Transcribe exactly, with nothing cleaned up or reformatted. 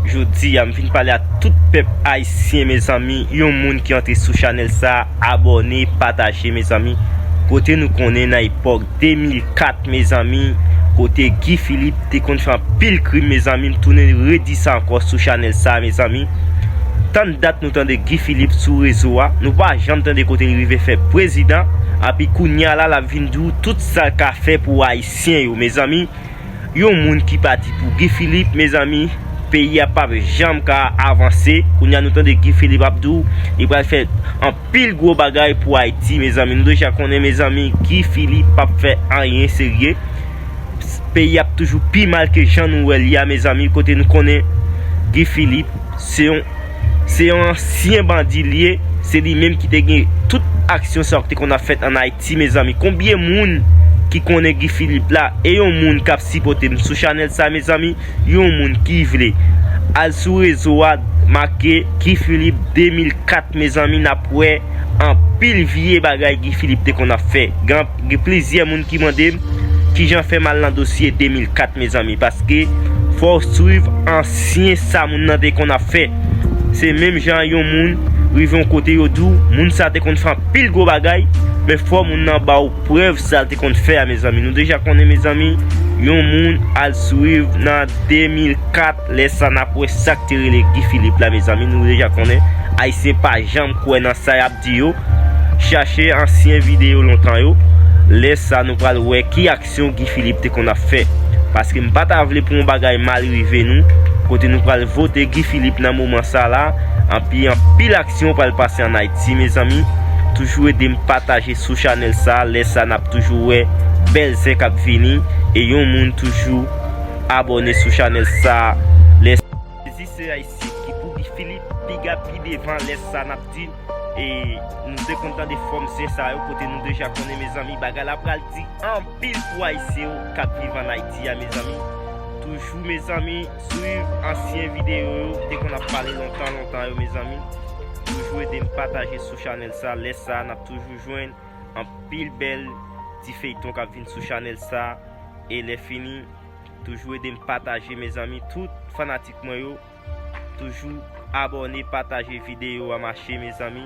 Jodi a, m vin pale a tout pèp ayisyen, mezanmi. Yon moun ki antre sou chanèl sa, abòne, pataje, mezanmi. Kote nou konnen nan epòk de mil kat, mezanmi, kote Guy Philippe te konn fè anpil krim, mezanmi. M tounen redi sa ankò sou chanèl sa, mezanmi. Tann dat nou tande Guy Philippe sou rezo a, nou pa janm tande kote li rive fè prezidan. Epi kounye a la, l ap vin di w tout sa l ka fè pou ayisyen yo, mezanmi. Yon moun ki pati pou Guy Philippe, mezanmi, peyi a p ap janm ka avanse. Kounye a nou tande Guy Philippe ap di w li pral fè anpil gwo bagay pou Ayiti, mezanmi. Nou deja konnen, mezanmi, Guy Philippe p ap fè anyen serye. Peyi a ap toujou pi mal ke jan nou wè l ye a, mezanmi. Kote nou konnen Guy Philippe se yon, se yon ansyen bandi l ye. Se li menm ki te gen tout aksyon sa yo ki te konn ap fèt ann Ayiti, mezanmi. Konbyen moun ki konnen Guy Philippe la? E yon moun k ap sipòte m sou chanèl sa, mezanmi, yon moun ki vle al sou rezo a, make Guy Philippe de mil kat, mezanmi, n ap wè anpil vye bagay Guy Philippe te konn ap fè. Gen, gen plizyè moun ki mande m kijan fè m al nan dosye de mil kat, mezanmi, paske fò w swiv ansyen sa moun nan te konn ap fè. Se menm jan yon moun rive yon kote, yo di w moun sa te konn fè anpil gwo bagay, men fò moun nan ba w prèv sa l te konn fè a, mezanmi. Nou deja konnen, mezanmi, yon moun al swiv nan de mil kat, lè sa n ap wè sa k te rele Guy Philippe la, mezanmi. Nou deja konnen ayisyen pa janm kwè nan sa y ap di yo. Chache ansyen videyo lontan yo. Lè sa nou pral wè ki aksyon Guy Philippe te konn ap fè. Paske m pa ta vle pou yon bagay mal rive nou, kote nou pral vote Guy Philippe nan moman sa la. Anpi anpil aksyon pral pase ann Ayiti, mezanmi. Toujou ede m pataje sou chanèl sa. Lè sa n ap toujou wè bèl zen k ap vini. E yon moun toujou abòne sou chanèl sa. Lè sezi se ayisyen ki pou Guy Philippe piga pi devan. Lè sa n ap di, e nou te konn tande fòm zen sa yo, kote nou deja konnen, mezanmi, bagay la pral di anpil pou ayisyen yo k ap viv ann Ayiti a, mezanmi. Toujou, mezanmi, swiv ansyen videyo yo te konn ap pale lontan lontan yo, mezanmi. Toujou ede m pataje sou chanèl sa. Lè sa n ap toujou jwenn anpil bèl ti feyton k ap vin sou chanèl sa. E lè fini, toujou ede m pataje, mezanmi. Tout fanatik mwen yo, toujou abòne, pataje videyo a, mache, mezanmi.